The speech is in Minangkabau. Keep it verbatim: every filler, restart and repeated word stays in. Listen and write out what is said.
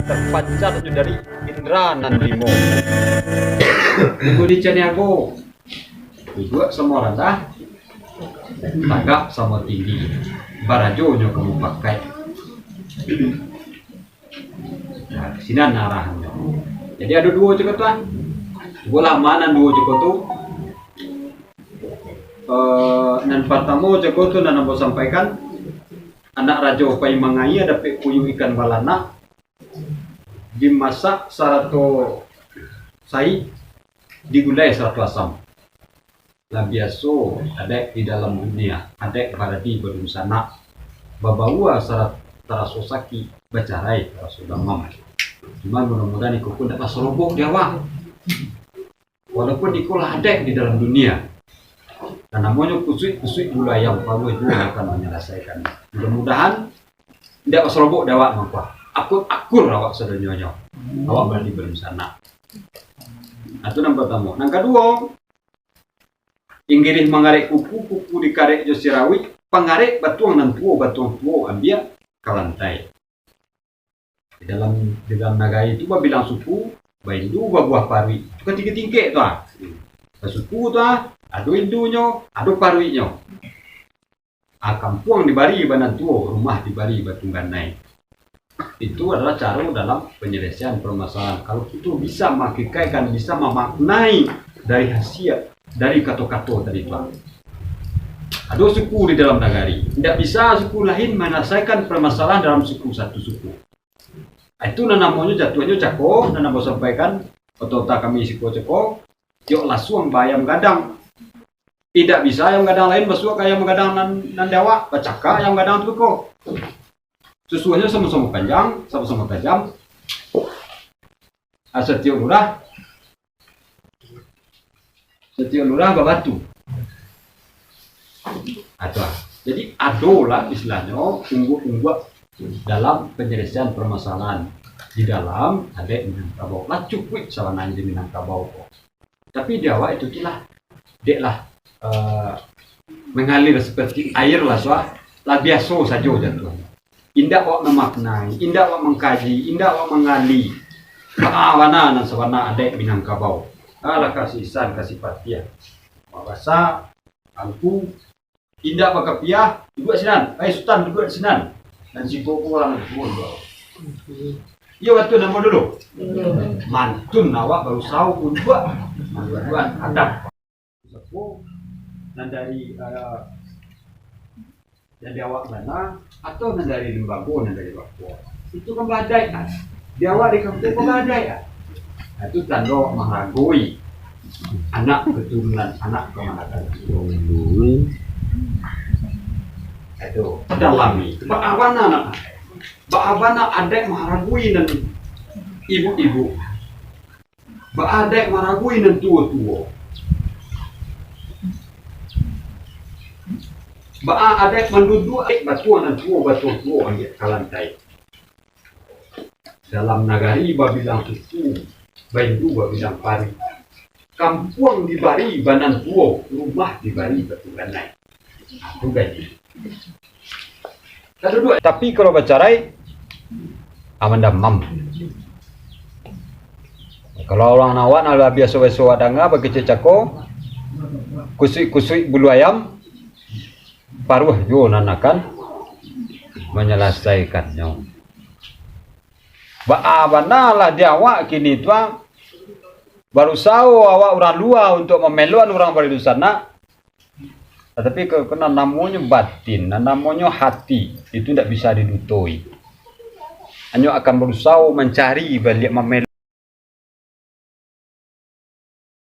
tapancar jo dari indra nan limo. Ibu di Caniago, duduak samo randah, tagak samo tinggi, barajo nyo ka mupakaik. Nah, sinan arahannyo. Jadi ado duo cako tu, ah. Cubolah ma nan duo cako tu. Eh, nan partamo cako tu nan ambo sampaikan, anak rajo pai mangaia dapek puyuah ikan balanak, dimasak sarato sai, digulai sarato asam. Lah biaso adaik di dalam dunia, adaik baradi badunsanak, babaua sara-, taraso sakik, bacarai taraso damam. Cuman mudah-mudahan iko pun dak basorobok di awak. Walaupun iko lah adaik di dalam dunia. Nan namonyo kusuik-kusuik bulu ayam, Allah juo nan akan manyalasaikan. Mudah-mudahan indak basorobok di awak mangko. Akur-akur awak sadonyo-nyo. Awak baradi badunsanak. Nah, tu nan partamo. Nan kaduo, inggirih mangarek kuku, kuku dikarek jo sirawik, pangarek batuang nan tuo, batuang tuo ambiak ka lantai. Di dalam, di dalam nagari tu babilang suku, baindu, babuah paruik. Tu kan tigo tingkek tu, ah. Basuku tu, ah, ado indunyo, ado paruiknyo. Ah, kampuang dibari ba nan tuo, rumah dibari batungganai. Itu adalah caro dalam penyelesaian permasalahan. Kalau kito bisa menghakikatkan, bisa memaknai dari hasiat, dari kato-kato tadi tu. Ado suku di dalam nagari. Indak bisa suku lain menyelesaikan permasalahan dalam suku, satu suku. Itu nan namonyo jatuahnyo cako, nan ambo sampaikan, otak-otak kami siko cako, yok lasuang ba ayam gadang. Indak bisa ayam gadang lain basuak ka ayam gadang nan, nan di awak, bacakak ayam gadang tu ko. Susuahnyo samo-samo panjang, samo-samo tajam. Ah, satiok lurah, satiok lurah babatu. Atau, jadi, adolah istilahnyo ungguak-ungguak dalam penyelesaian permasalahan di dalam adaik Minangkabau. Lah cukuik sabananyo di Minangkabau ko. Tapi di awak itu tu lah, dek lah, eh, mengalir seperti air lah, suah, lah biaso sajo jatuahnyo. Indak awak memaknai, indak awak mengkaji, indak awak menggali. Baa bana nan sabana adaik Minangkabau. Alah, ka si Isan, ka si Patiah. Mabasa, angku, indak bakapiah, duduak sinan. Ai Sutan, duduak sinan. Nan siko ko urang duo. Iyo, batua namo dulu. Mantun awak barusaho untuak manduduan adab. Sapo nan dari, eh, nan di awak bana, atau nan dari limbago, nan dari bakua. Itu kan baadaik, kan? Di awak di kampuang kan baadaik, kan? Nah, itu tando awak maharagoi anak keturunan, anak kamanakan. Itu, dalami. Baa bana, baa bana adaik maharagoi nan ibu-ibu. Baa adaik maharagoi nan tuo-tuo. Baa adaik manduduak batuang nan tuo, batuang tuo ambiak ka lantai. Dalam nagari babilang suku, baindu babilang paruik. Kampuang dibari ba nan tuo, rumah dibari batungganai. Nah, tu gaji. Tapi kalau bacarai, aman damam. Kalau urang awak nan lah biaso-biaso awak danga bakecek cako, kusuik-kusuik bulu ayam, paruah juo nan akan manyalasaikannyo. Baa bana lah di awak kini tu, ah, barusaho awak urang lua untuak mameloan urang badunsanak, tatapi ka, ka nan namonyo batin, nan namonyo hati, itu ndak bisa didutoi. Hanyo akan barusaho mancari baliak mamelo.